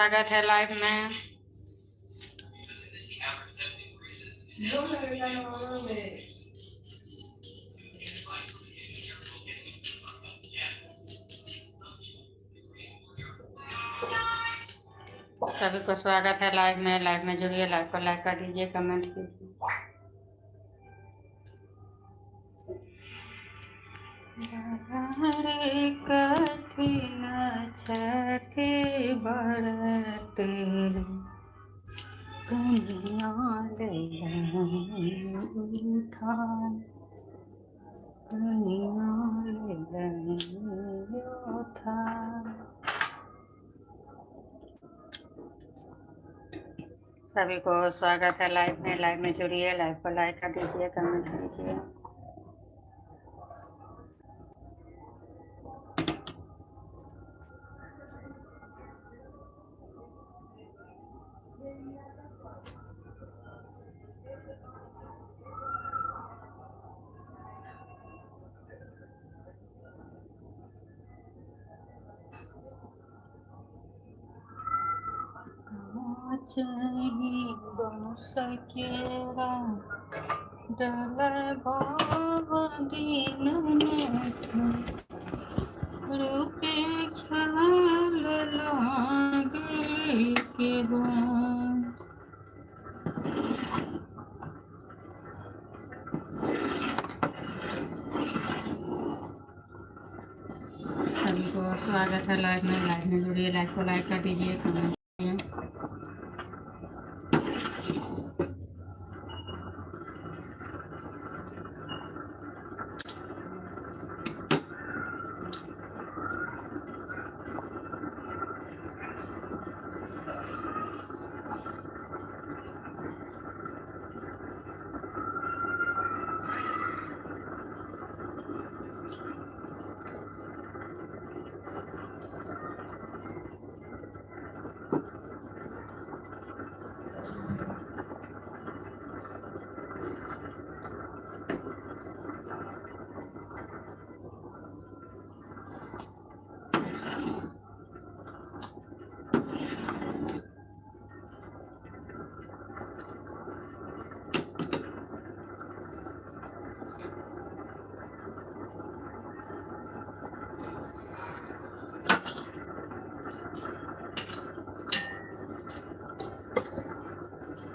स्वागत है लाइव में। सभी को स्वागत है लाइव में। लाइव में जुड़िए, लाइव को लाइक कर दीजिए, कमेंट कीजिए। कठिन छठि बरत कनिया उठान, कनिया उठान। सभी को स्वागत है लाइव में। लाइव में जुड़िए, लाइव को लाइक कर दीजिए, कमेंट कीजिए। चही बाँस केरा डलबाव दीननाथ, रूपे छल लागल के बाण। सभी को स्वागत है लाइव में। लाइव में जुड़िए, लाइव को लाइक कर दीजिए, कमेंट कीजिए।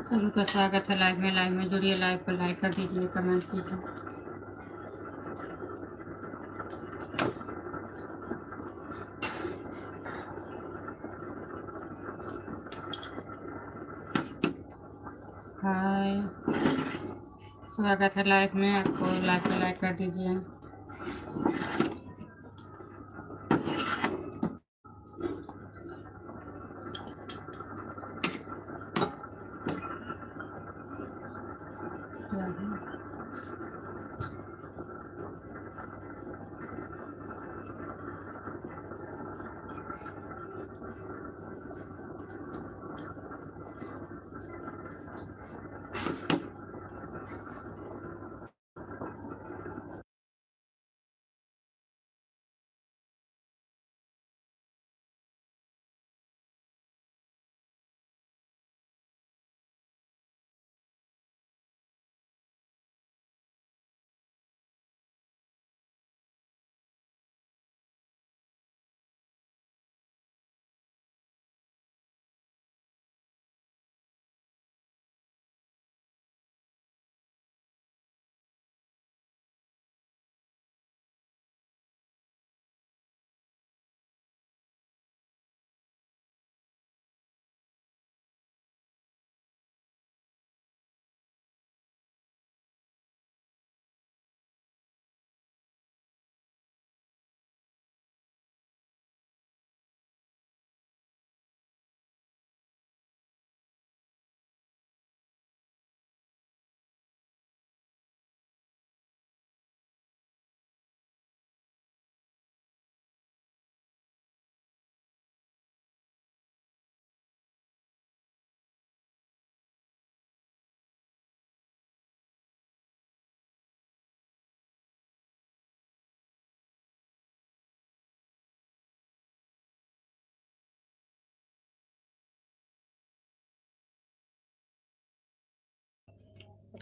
सभी का स्वागत है लाइव में। लाइव में जुड़िए, लाइव को लाइक कर दीजिए, कमेंट कीजिए। हाय, स्वागत है लाइव में आपको। लाइव को लाइक कर दीजिए।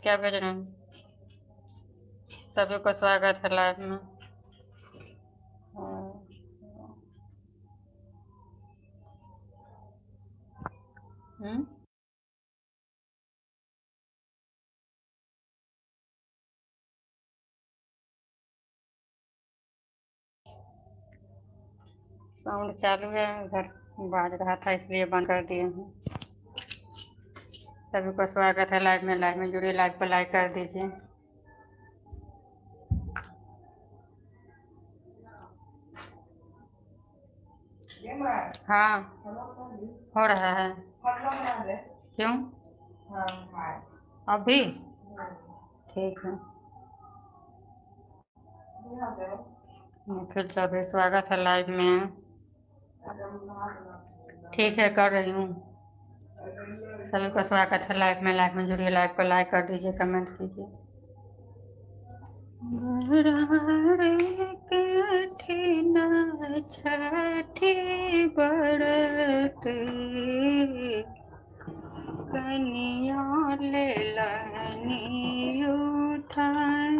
क्या भेज रहे हैं? सभी को स्वागत है लाइव में। हम्म साउंड चालू है, उधर बाज रहा था इसलिए बंद कर दिए हैं। सभी को स्वागत है लाइव में। लाइव में जुड़िए, लाइव को लाइक कर दीजिए। हाँ, हो रहा है। क्यों? अभी ठीक है। निखिल चौधरी, स्वागत है लाइव में। ठीक है, कर रही हूँ। सभी को स्वागत है लाइव में। लाइव में जुड़िए, लाइव को लाइक कर दीजिए, कमेंट कीजिए। छठी बरत कनिया लेलनी उठाय,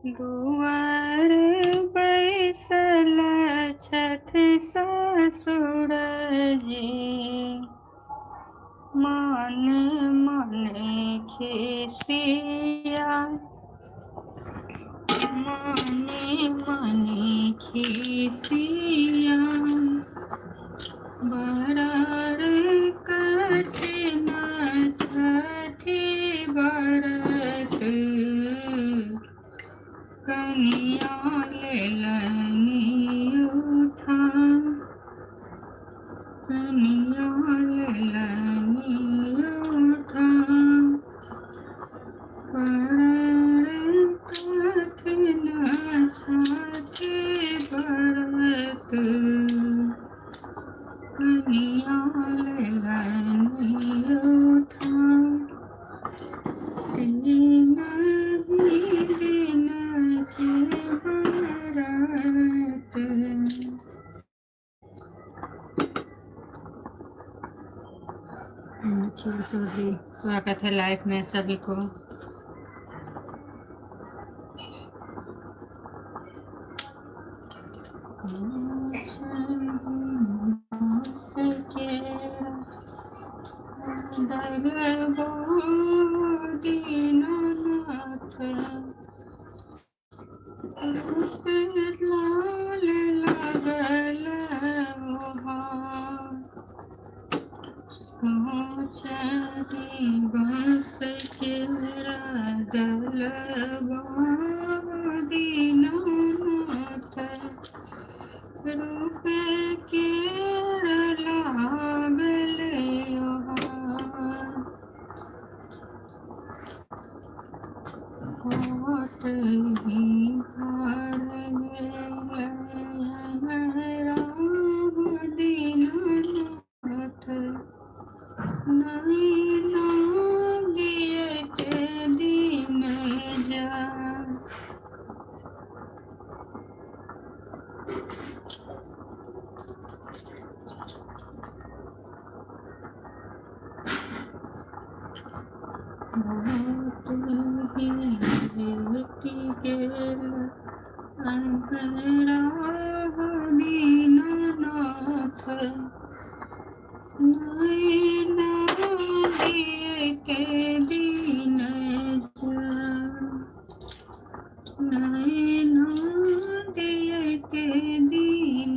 दुआर बैसल छथि ससुर जी, मन मन खिसिया, मने मने खिसिया, बरार कठिन छठी बरत कनिया लेलनी उठा, कनिया लेलनी उठा, बरार कठिन छठी बरत कनिया लेलनी उठा, तीन ही दिन के बरत। निखिल चौधरी, स्वागत है लाइव में सभी को। दीनानाथ लाल लागल, बाँस केरा डलबा दीनानाथ रूप केर लागल, ही घर गेल राम दीनानाथ, नैना दियत दिन जा। बहुत ही भेटि गेल अन्हरा दीनानाथ, नैना दियत दिन जा, नैना दियत दिन।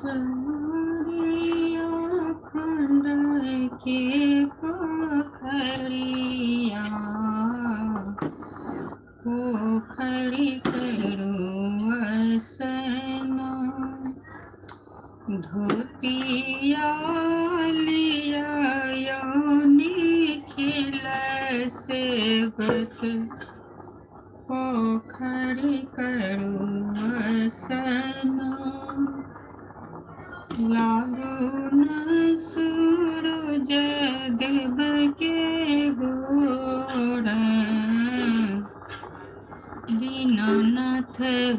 चरिया खंड के पोखरिया, पोखरि करू असना, धोतिया लिया निखिल सेवक, पोखरि करू असना, लागू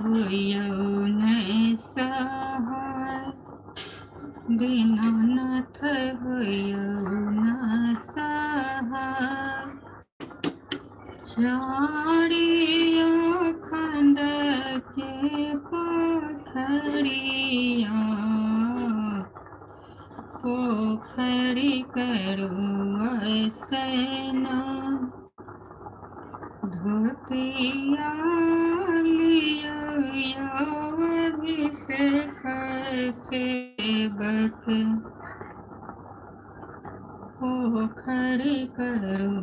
होइयौ ने सहाय, दीनानाथ होइयौ न सहाय। चारियो खंड के पोखरिया, पोखरि करू सेना। धोतिया लियो अभिषेक सेवक, पोखरि करू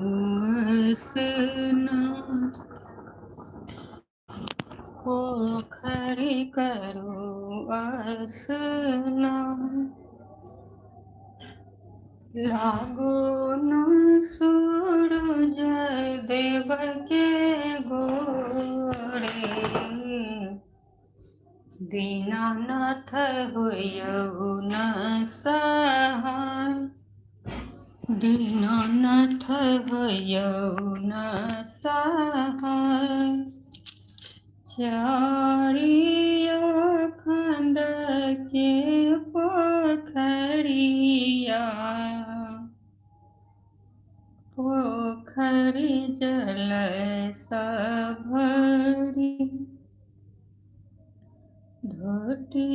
स्नान। पोखरि करू स्नान। लागो न सूरज देव के गोरे, दीनानाथ होइयौ न सहाय, दीनानाथ होइयौ न सहाय। चारियो खंड के पोखरिया, पोखरि जल भरी। धोती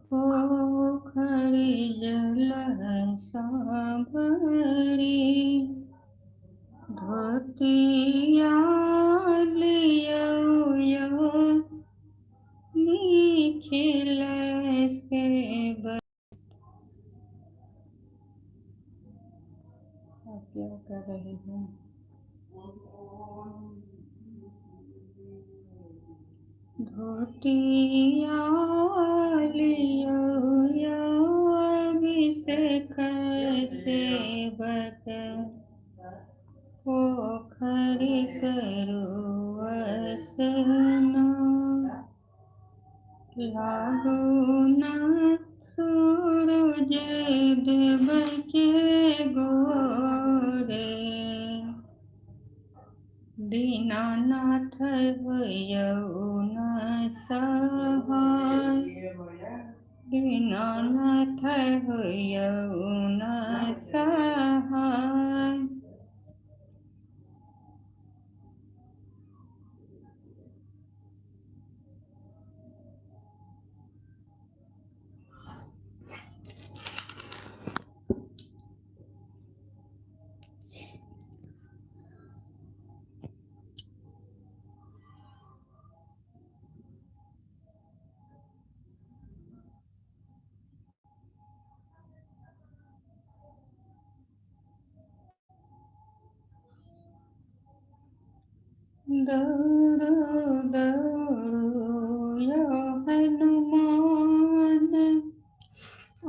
पोखरि जल भरी। धोतिया लियौ निखिल सेब। आप क्या कर रहे हो? धोतिया लियौ अभिषेक सेवक, पोखरि करू स्नान। लागो न सूरज देव के गोरे, दीनानाथ होइयौ न सहाय, दीनानाथ होइयौ न सहाय। दौड़ो दौड़ो यो हनुमान,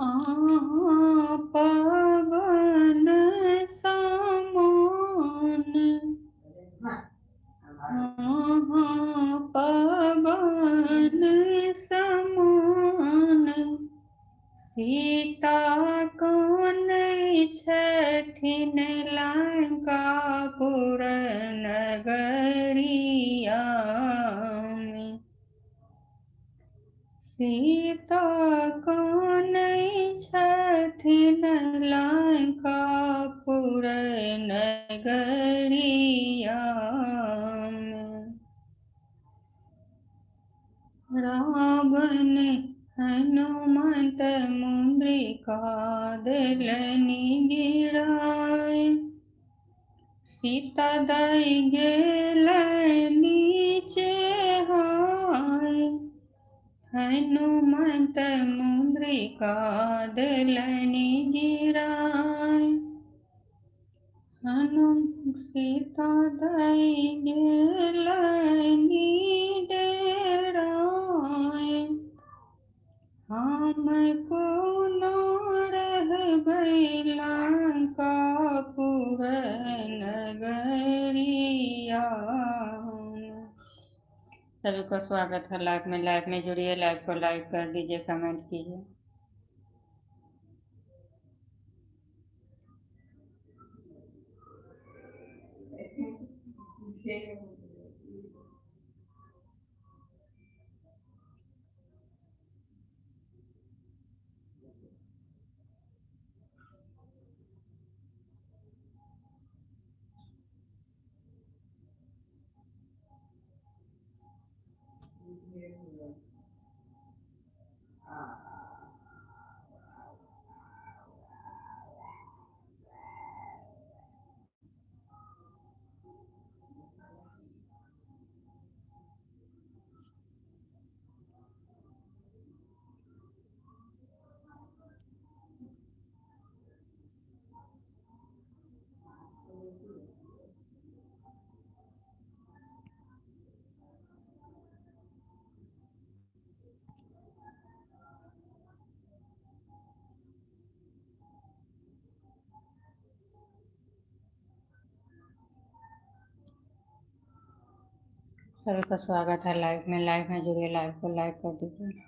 आहा पवन समान। आहा पवन समान। सीता कानै छथिन लंकापुर नगरिया में। सीता कानै छथिन लंकापुर नगरिया में। रावण हनुमंत मुद्रिका देलनि गिराय, सीता दाइ गेलनि चेहाय। हनुमंत मुद्रिका देलनि गिराय, हनुम सीता दाइ गेलनि डेराय। हम कोना रहबै लंकापुर नगरिया। सभी को स्वागत है लाइव में। लाइव में जुड़िए, लाइव को लाइक कर दीजिए, कमेंट कीजिए। सभी का स्वागत है लाइव में। लाइव में जुड़िए, लाइव को लाइक कर दीजिए।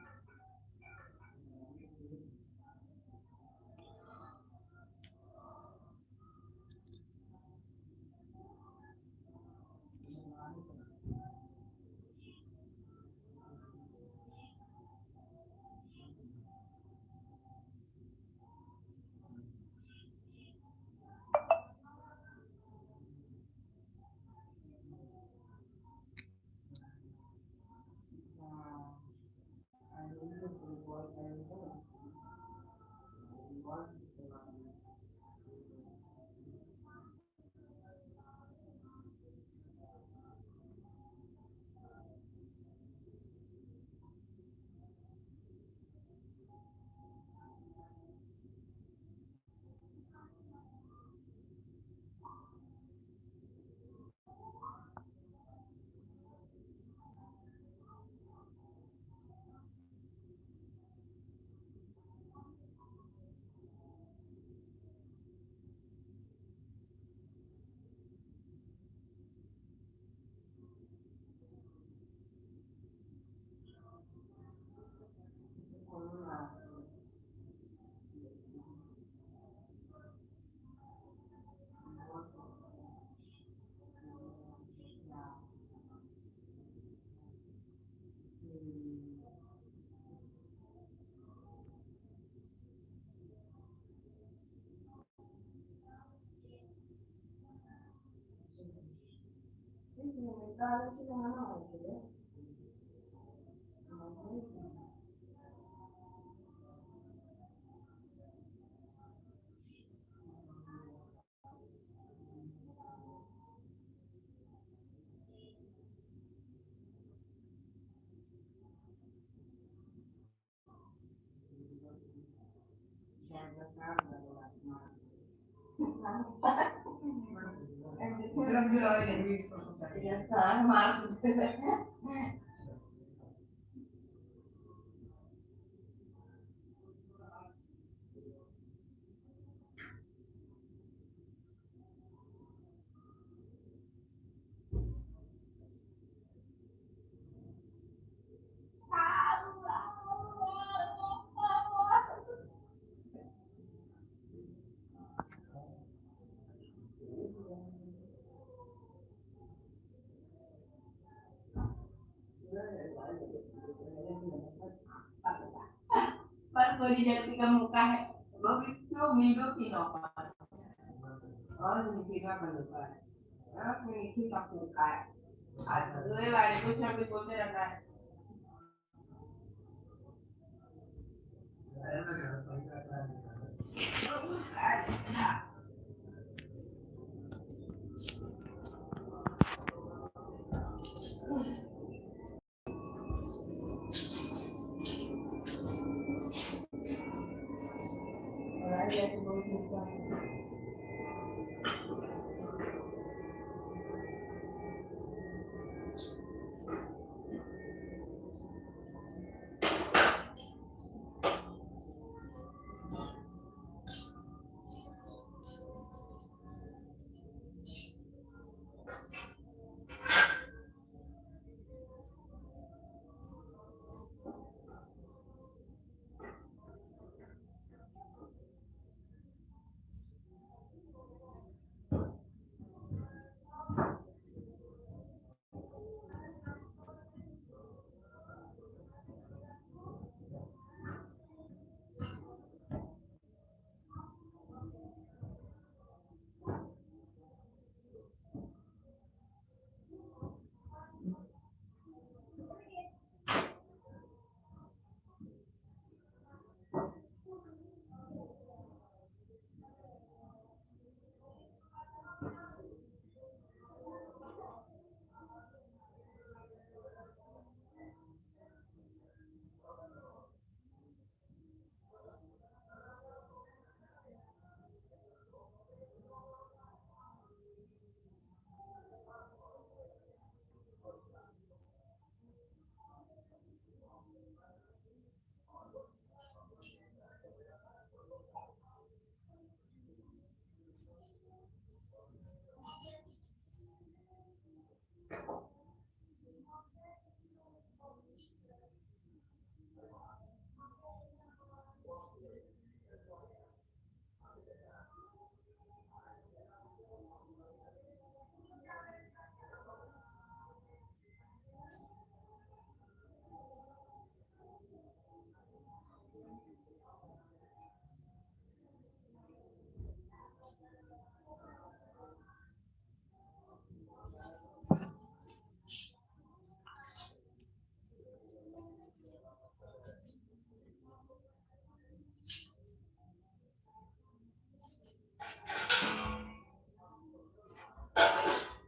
पर पूरी जल्दी का मौका है, भविष्य उम्मीदों की नौका। और निकी का मौका है, आप निकी का मौका है। आज वाले कुछ ना कुछ बोलते रहता है।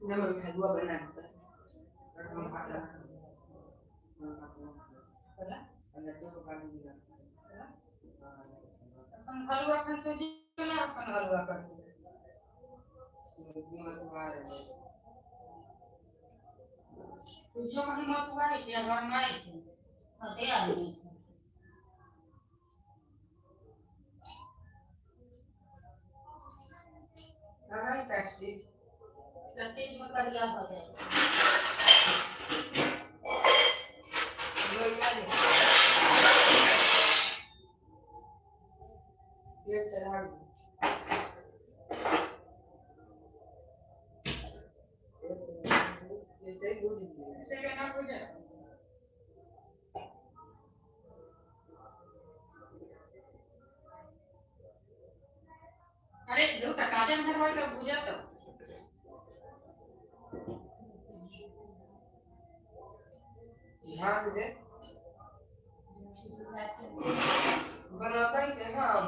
ना मम्मी हलवा बना देता हम खाता हम खाता लड्डू को खा लीजिएगा। अपन हलवा अपन सूजी वाला अपन हलवा कर दे। सूजियो में हम मसुआरै छै आ घर मारै छै कते आदमी छै। पेस्टीज में करिया भऽ जाइ छै। से केना बुझै? अरे दू टका जन भरबै तऽ बुझत। बनाता ही है ना हम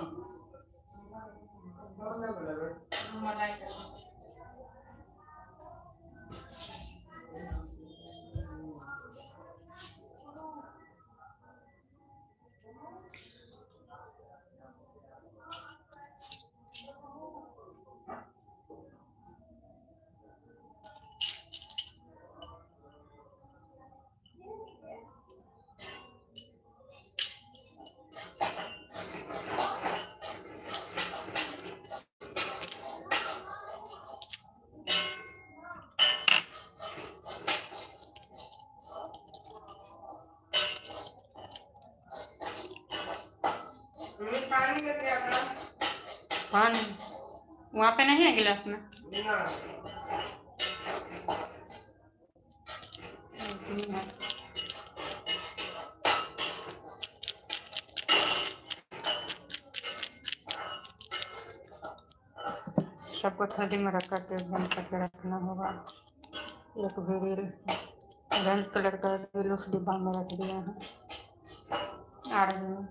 हम ना बनावे। मलाई का। मम्मी पानी लेके आता। पानी वहाँ पे नहीं है गिलास में? ना। सबको थाली में रख करके बंद करके रखना होगा। एक भी रील ऑरेंज कलर का रील उस डिब्बा में रख दिया है। आ रही हूँ।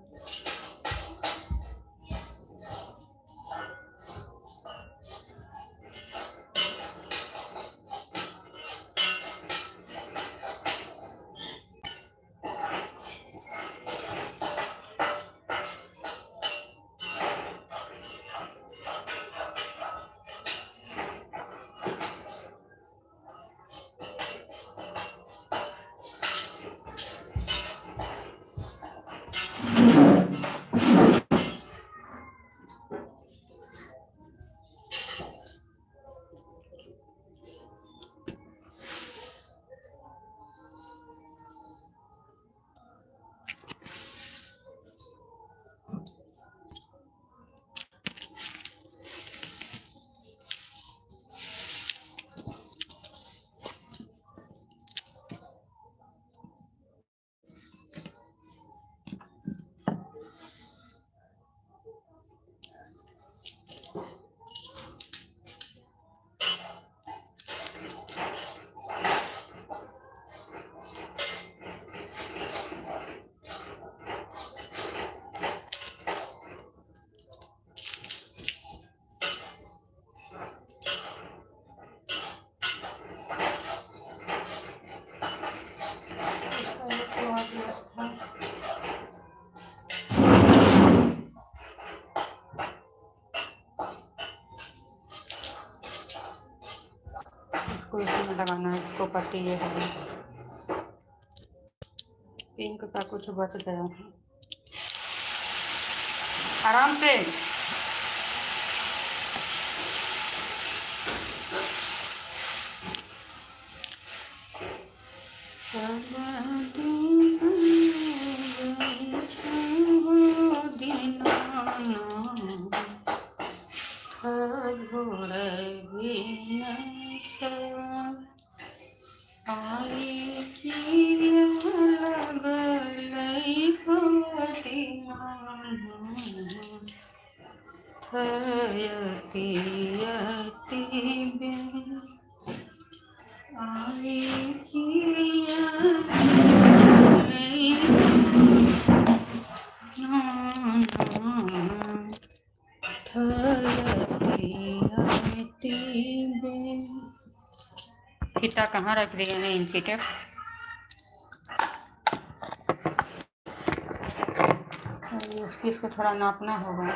इसका एक हुआ दिया था। इसको इसमें लगाना है, इसको पट्टी ये है। पिंक का कुछ बच गया है। आराम से। कहाँ रख दिए हैं इंची टेप। उसकी इसको थोड़ा नापना होगा।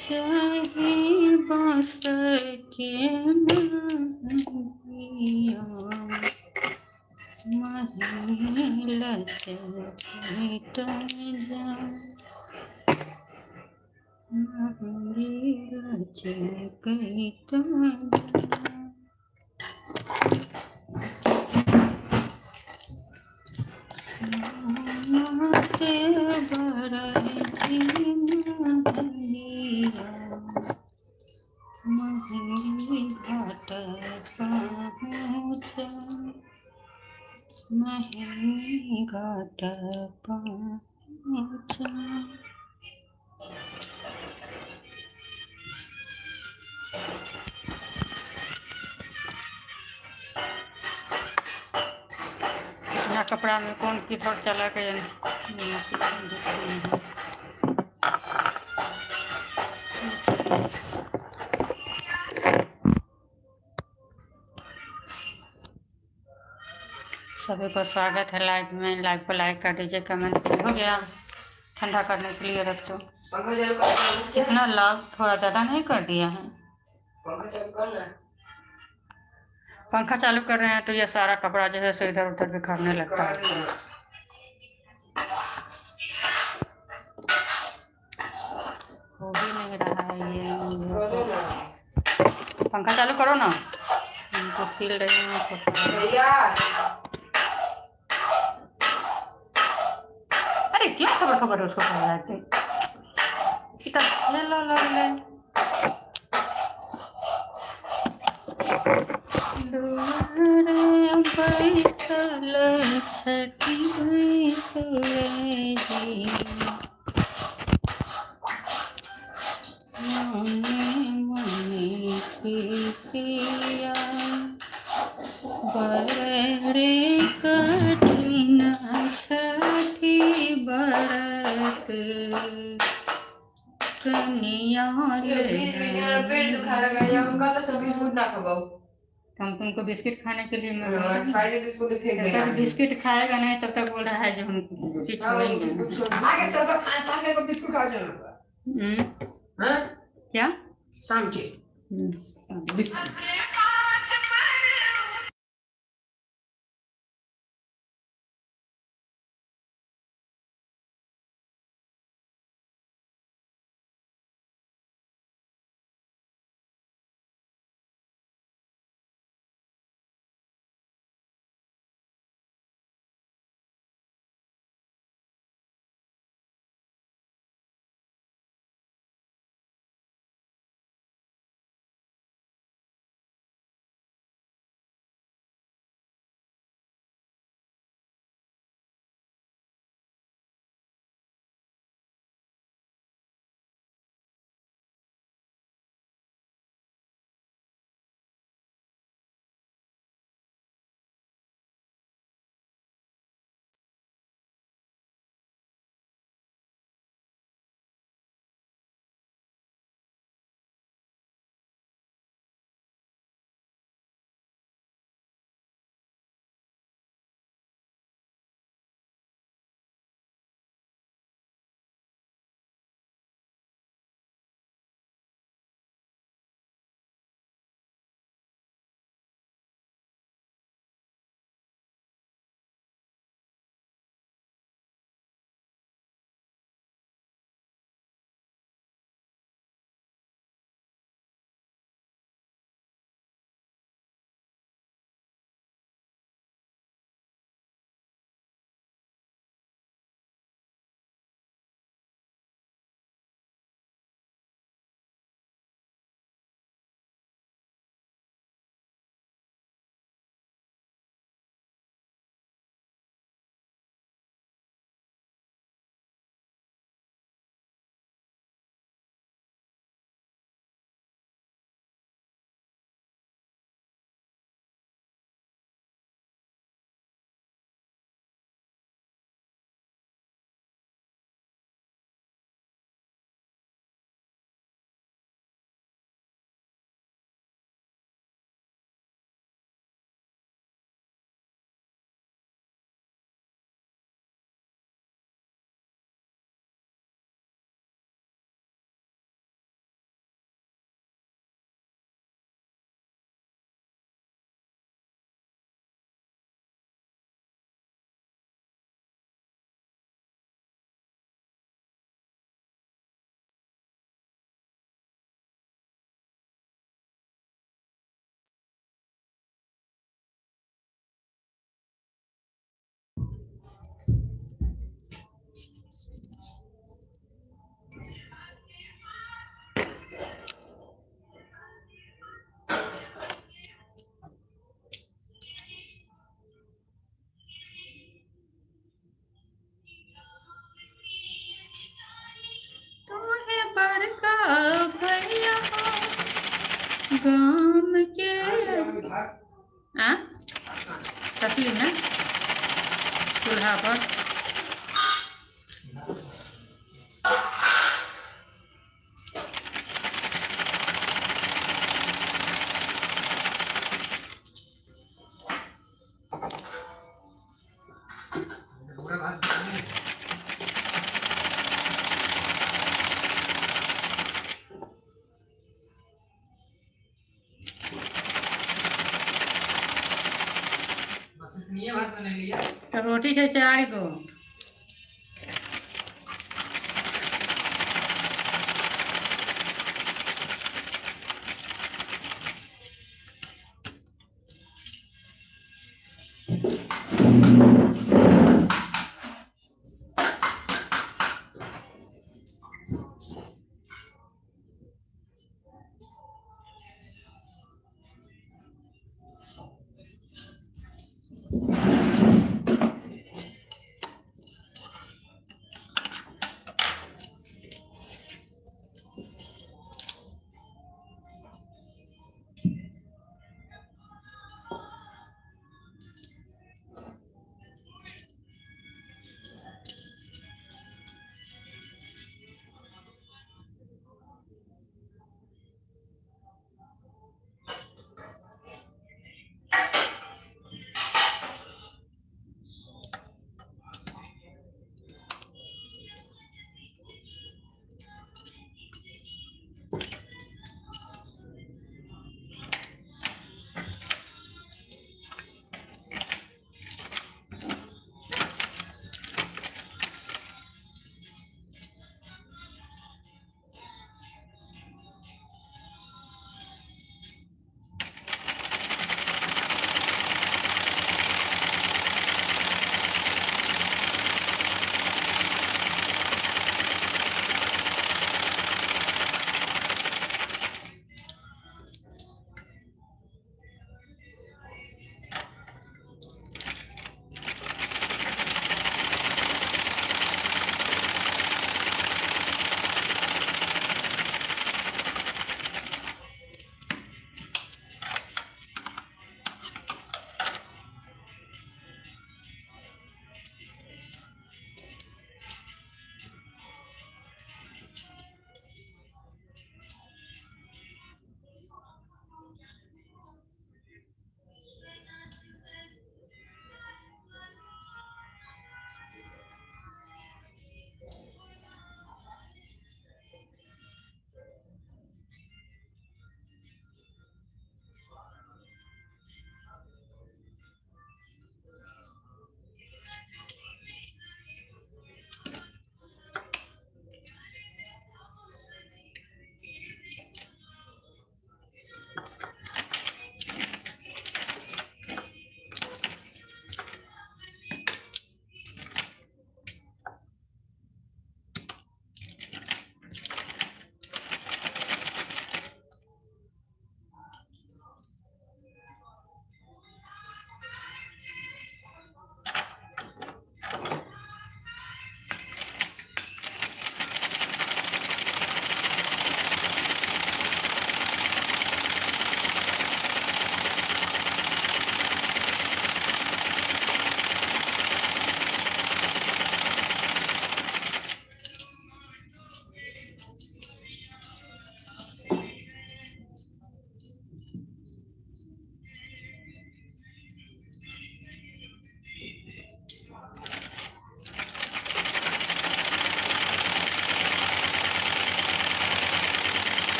चाहिए बांस के घाट पहुँचा, मही घाट पहुँचा। इतना कपड़ा में कौन किधर चला गया। सभी को स्वागत है लाइव में। लाइव को लाइक कर दीजिए, कमेंट हो गया। ठंडा करने के लिए रख दो। पंखा चालू कर। कितना लाल थोड़ा ज़्यादा नहीं कर दिया है। पंखा चालू कर ना। पंखा चालू कर रहे हैं तो ये सारा कपड़ा जो है सो इधर उधर बिखरने लगता है। हो भी नहीं रहा है ये। पंखा चालू करो ना, हमको सिल रही हैं तो। भैया अरे क्यों खबर खबर उसको पढ़ रहे थे। ले लो लो ले। बैसल छठी भैसुर मने मने खुशिया बड़े कठिन छठी बरत कनिया। पेट दुखा लगा या हम कल से बिस्कुट ना खाओ। हम तुमको बिस्किट खाने के लिए मैं सारे बिस्कुट फेंक जब देगा। तक बिस्किट खाएगा नहीं तब तक बोल रहा है जो हम कुछ छोड़ेंगे। बिस्कुट छोड़। आगे सर तो खा शाम को बिस्कुट खा जाना। हां क्या शाम के बिस्कुट। आ तसली में चूल्हा पर। पूरा भात नहीं। बस इतनी भात बने लिया। तऽ रोटी छै 4 गो।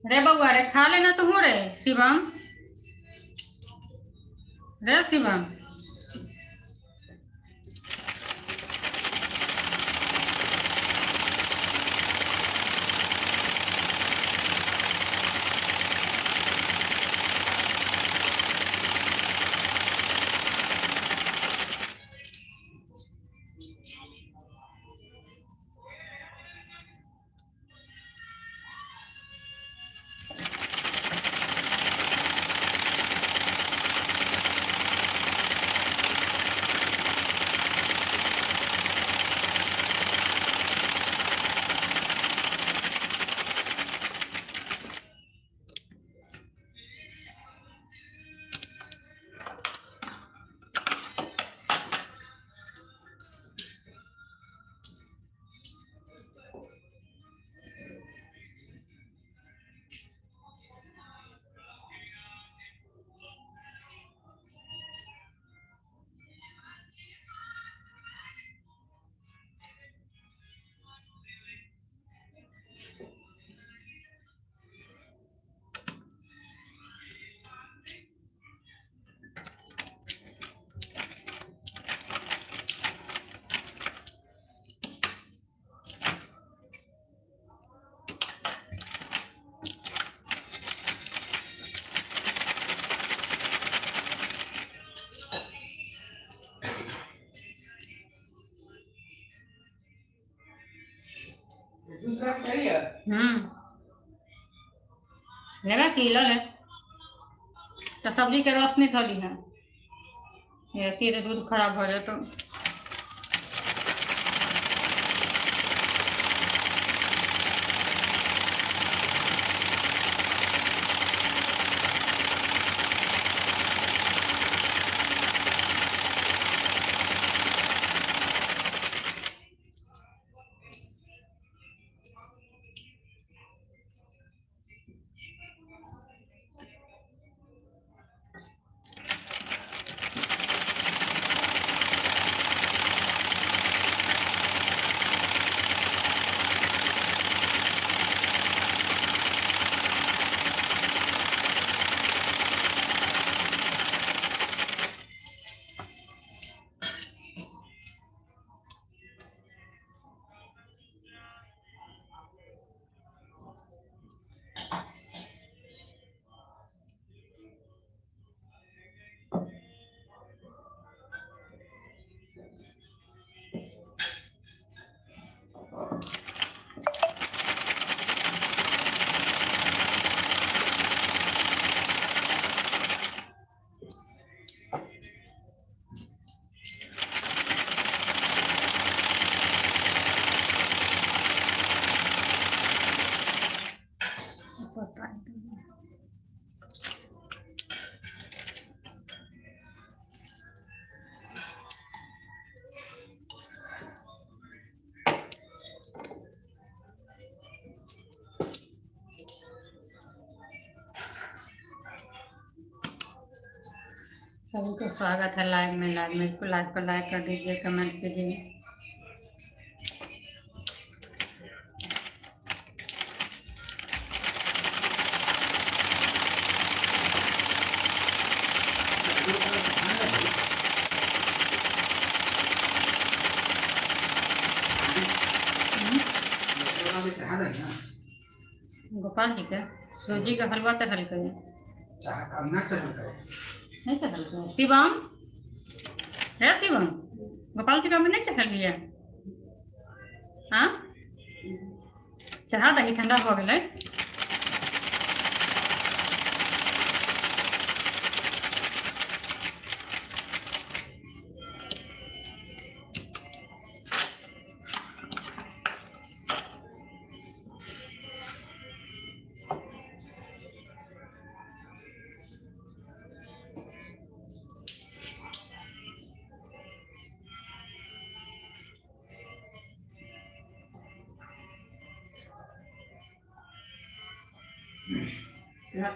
रे बउआ रे, खा लेना तू रे शिवम, रे शिवम। दूसरा चाहिए। लेबे की लऽ ले। तऽ सब्जीके रोशनी थोड़ी है ये अथी तऽ दूध खराब भऽ जेतौ। सभी को स्वागत है लाइव में। लाइव में इसको लाइव पर लाइक कर दीजिए, कमेंट कीजिए। गोपाल जी के सूजी के हलवा चढ़लकै। नहीं चढ़लकै शिवम, हे शिवम, गोपाल जी का नहीं चढ़लियै? हाँ चढ़ा दही, ठंडा हो गेलै।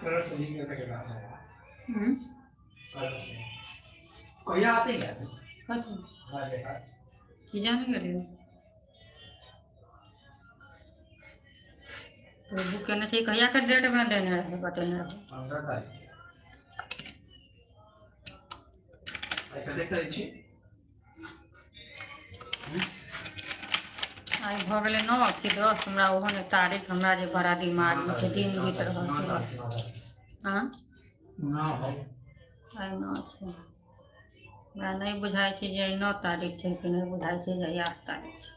कलर सही करके के बाद आया। कलर से कोई आते ही है हमारे साथ की जाने गेलियै तो बुक करना चाहिए। कहिया के डेट में देने रहे बतेने रहे? 15 तारीख। कतेक तारीख छी? आइ भऽ गेलै 9 कि 10, हमरा ओहो नहि तारीख, हमरा जे बड़ा दिमाग मे छै, दिन बीत रहल छै। हाँ आइ 9 छै, हमरा नहि बुझाइ छै जे आइ 9 तारीख छै कि नहि बुझाइ छै जे आइ 8 तारीख छै।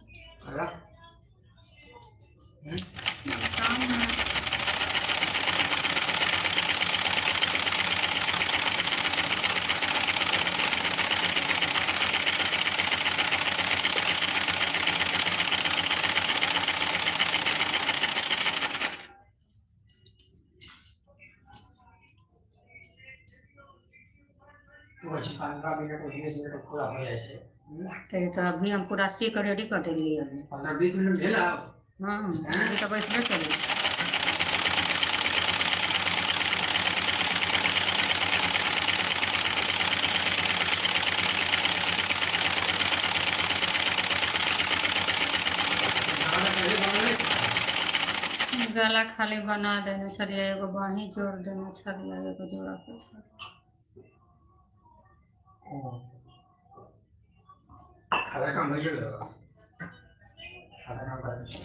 15 मिनट 20 मिनट पूरा हो जाए छै। तो अभी हम पूरा सी के रेडी कर देलियै। 15-20 मिनट भेल। हाँ अभी तो बैठबे करी। गला खाली बना देने छलियै, एगो बाँही जोड़ देने छलियै, एगो जोड़ा के छलियै। आधा काम हो गेल, आधा काम करै छी।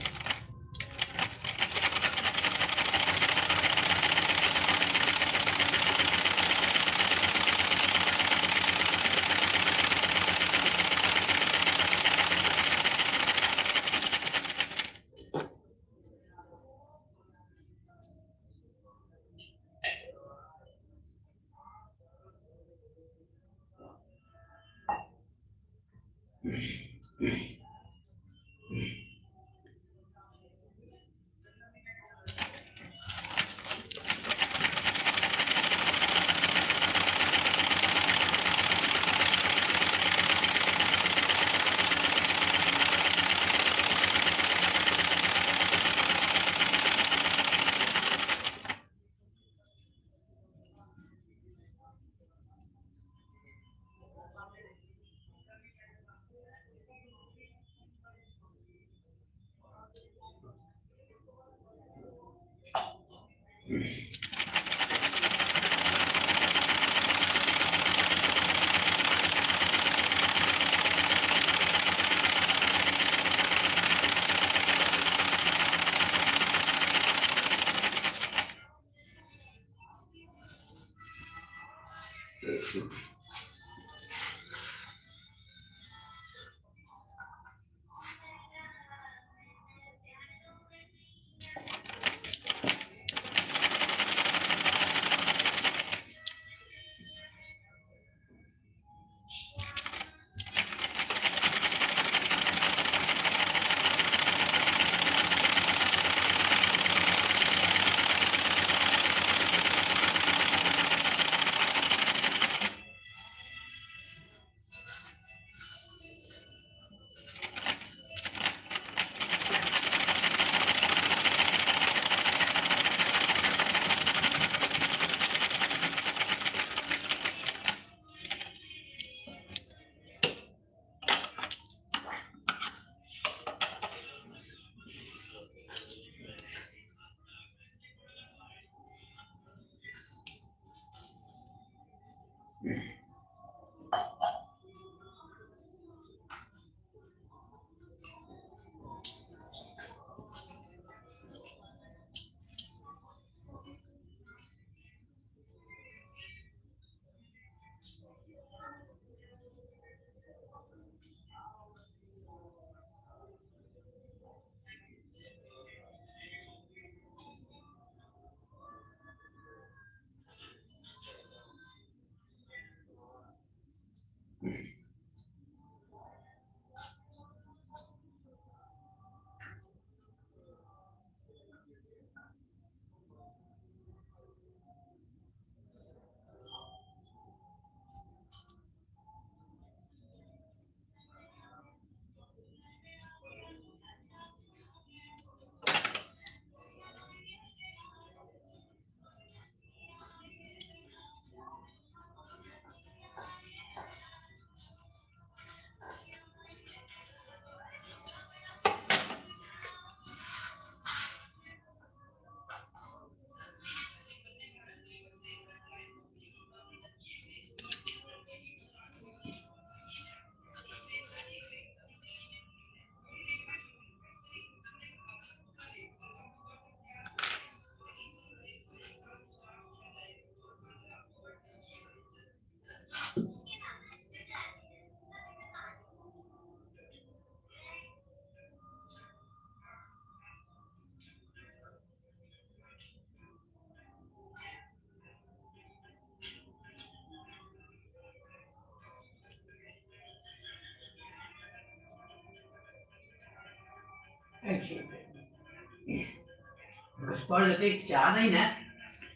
पर जते चाह नहीं ना।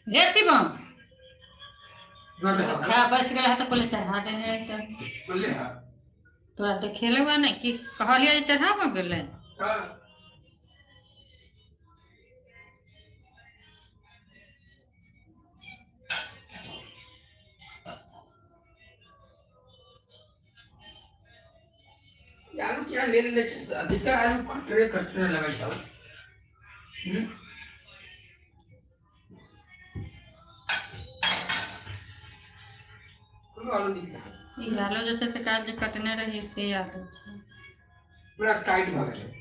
रे शिवम, खा बस गेल है तो कोले चढ़ा देने रहते। बोले हां। तोरा तो खेले हुआ नहीं कि कहलिए जे चढ़ाबो गेलै। हां। आलू क्या ले ले छै, अधिकतर आलू खटरे खटरे लगै छै। आलू निकला। ई आलू जैसे से काल जे कटने रही से आलू छै। पूरा टाइट भऽ गेलै।